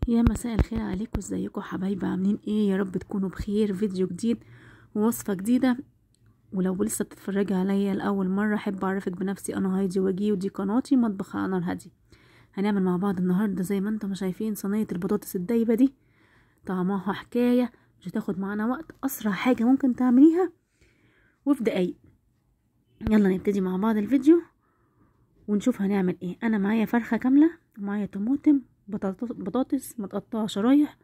يا مساء الخير عليكم، ازيكم حبايبي؟ عاملين ايه؟ يا رب تكونوا بخير. فيديو جديد ووصفه جديدة. ولو لسه بتتفرجي عليا لاول مرة احب اعرفك بنفسي، انا هايدي وجيه ودي قناتي مطبخ على نار هادية. هنعمل مع بعض النهارده زي ما انتم شايفين صينية البطاطس الدايبه دي، طعمها حكاية، مش هتاخد معانا وقت، اسرع حاجة ممكن تعمليها وفي دقايق. يلا نبتدي مع بعض الفيديو ونشوف هنعمل ايه. انا معايا فرخة كاملة ومعايا طماطم، بطاطس متقطعه شرايح،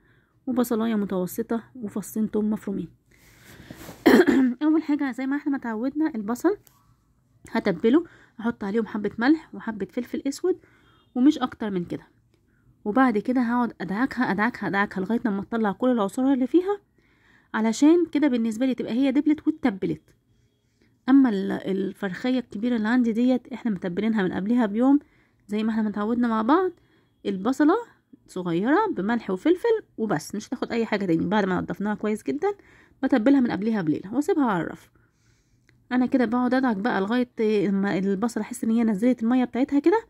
وبصلايه متوسطه، وفصين توم مفرومين. اول حاجة زي ما احنا ما اتعودنا، البصل هتبله، احط عليهم حبه ملح وحبه فلفل اسود ومش اكتر من كده. وبعد كده هقعد ادعكها ادعكها ادعكها لغاية لما تطلع كل العصاره اللي فيها، علشان كده بالنسبة لي تبقى هي دبلت واتبلت. اما الفرخيه الكبيرة اللي عندي ديت احنا متبلينها من قبلها بيوم زي ما احنا متعودنا مع بعض. البصله صغيرة بملح وفلفل وبس، مش هتاخد اي حاجة تاني. بعد ما نضفناها كويس جدا بتبلها من قبلها بليلة واسيبها على الرف. انا كده بقعد ادعك بقى لغاية ما البصله احس ان هي نزلت المية بتاعتها كده،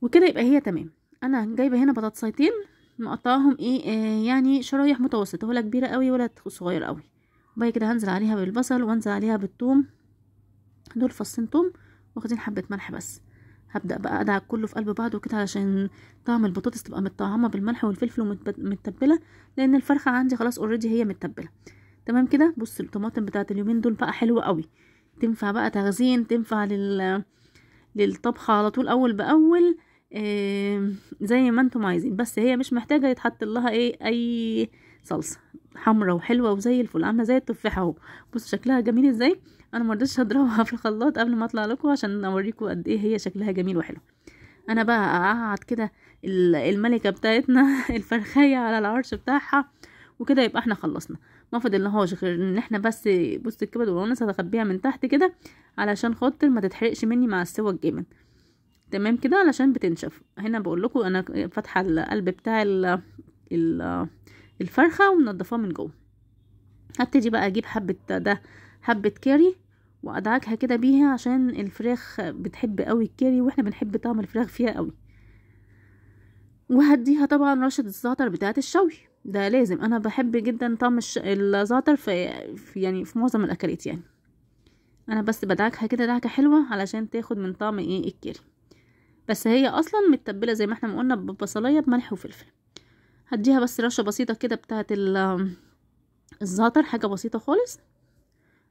وكده يبقى هي تمام. انا جايبه هنا بطاطسيتين مقطعاهم ايه يعني شرايح متوسطه، ولا كبيرة قوي ولا صغيرة قوي. وبعد كده هنزل عليها بالبصل وانزل عليها بالثوم، دول فصين ثوم واخدين حبه ملح بس. هبدا بقى ادعك كله في قلب بعضه كده علشان طعم البطاطس تبقى متطعمه بالملح والفلفل ومتبله، لان الفرخه عندي خلاص already هي متبله تمام كده. بص الطماطم بتاعت اليومين دول بقى حلوة قوي، تنفع بقى تخزين، تنفع للطبخ على طول اول باول، زي ما انتم عايزين. بس هي مش محتاجه يتحط لها ايه اي صلصه، حمرا وحلوه وزي الفل، عامله زي التفاحة اهو. بصوا شكلها جميل ازاي. انا ما رضيتش اضربها في الخلاط قبل ما اطلع لكم عشان اوريكم قد ايه هي شكلها جميل وحلو. انا بقى اقعد كده الملكة بتاعتنا الفرخيه على العرش بتاعها، وكده يبقى احنا خلصنا. ما فاضلهاش غير ان احنا بس بص الكبد والقرنص هخبيها من تحت كده علشان خاطر ما تتحرقش مني مع السوا الجامد تمام كده، علشان بتنشف. هنا بقول لكم انا فاتحة القلب بتاع الفرخه ومنضفاه من جوه. هبتدي بقى اجيب حبه ده حبه كاري وادعكها كده بيها، عشان الفراخ بتحب قوي الكاري واحنا بنحب طعم الفراخ فيها قوي. وهديها طبعا رشه الزعتر بتاعه الشوي، ده لازم، انا بحب جدا طعم الزعتر في يعني في معظم الاكلات. يعني انا بس بدعكها كده دعكه حلوة علشان تاخد من طعم ايه الكاري، بس هي اصلا متبله زي ما احنا ما قلنا ببصلايه بملح وفلفل. هديها بس رشه بسيطة كده بتاعه الزعتر، حاجة بسيطة خالص.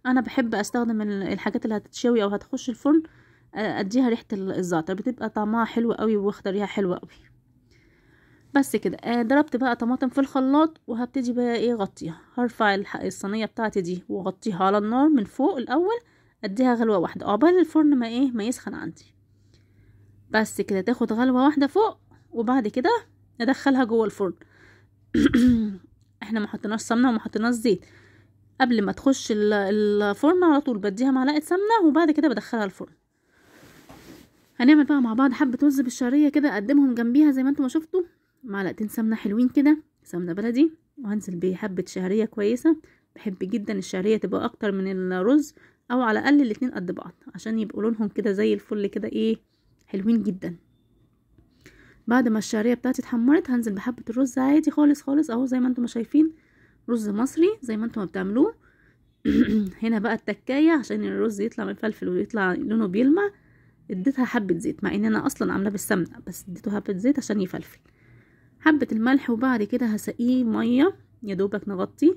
انا بحب استخدم الحاجات اللي هتتشوي او هتخش الفرن اديها ريحه الزعتر، بتبقى طعمها حلو قوي واخده ريحه حلوة قوي. بس كده. ضربت بقى طماطم في الخلاط وهبتدي بقى ايه اغطيها. هرفع الصينية بتاعتي دي واغطيها على النار من فوق الاول، اديها غلوه واحدة عقبال الفرن ما ايه ما يسخن عندي. بس كده تاخد غلوه واحدة فوق، وبعد كده ندخلها جوه الفرن. احنا ما حطيناش سمنه وما حطيناش زيت. قبل ما تخش الفرن على طول بديها معلقه سمنه، وبعد كده بدخلها الفرن. هنعمل بقى مع بعض حبه رز بالشعريه كده، اقدمهم جنبيها زي ما انتم ما شفتوا. معلقتين سمنه حلوين كده، سمنه بلدي، وهنزل بحبه شعرية كويسة. بحب جدا الشعرية تبقى اكتر من الرز، او على الاقل الاتنين قد بعض عشان يبقوا لونهم كده زي الفل كده ايه حلوين جدا. بعد ما الشعرية بتاعتي اتحمرت هنزل بحبه الرز عادي خالص خالص اهو زي ما انتم ما شايفين، رز مصري زي ما انتم ما بتعملوه. هنا بقى التكايه عشان الرز يطلع مفلفل ويطلع لونه بيلمع، اديتها حبه زيت، مع ان انا اصلا عاملاه بالسمنه، بس اديته حبه زيت عشان يفلفل. حبه الملح، وبعد كده هسقيه مية يا دوبك نغطيه،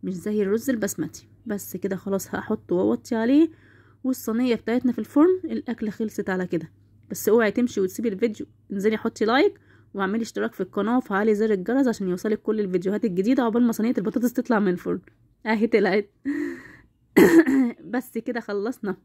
مش زي الرز البسمتي. بس كده خلاص هحطه واوطي عليه، والصينيه بتاعتنا في الفرن. الاكل خلصت على كده. بس اوعي تمشي وتسيبي الفيديو، انزلي حطي like واعملي اشتراك في القناة وفعلي زر الجرس عشان يوصلك كل الفيديوهات الجديدة عقبال ما صينية البطاطس تطلع من الفرن. اهي طلعت. بس كده خلصنا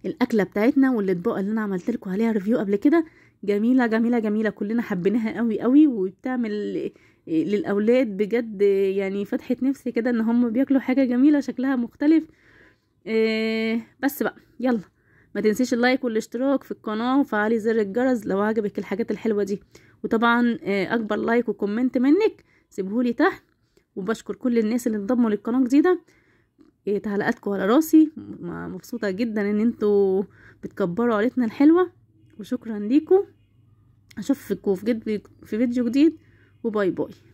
الاكلة بتاعتنا والاطباق اللي انا عملت لكم عليها review قبل كده. جميلة جميلة جميلة، كلنا حبيناها قوي قوي، وبتعمل للاولاد بجد يعني فتحه نفسي كده ان هم بياكلوا حاجة جميلة شكلها مختلف. بس بقى يلا ما تنسيش ال like والاشتراك في القناة وفعلي زر الجرس لو عجبك الحاجات الحلوة دي، وطبعا اكبر like و comment منك سيبهولي تحت. وبشكر كل الناس اللي انضموا للقناة جديدة، تعليقاتكم على راسي، مبسوطة جدا ان انتوا بتكبروا عيلتنا الحلوة، وشكرا ليكم. اشوفكم في فيديو جديد، و bye bye.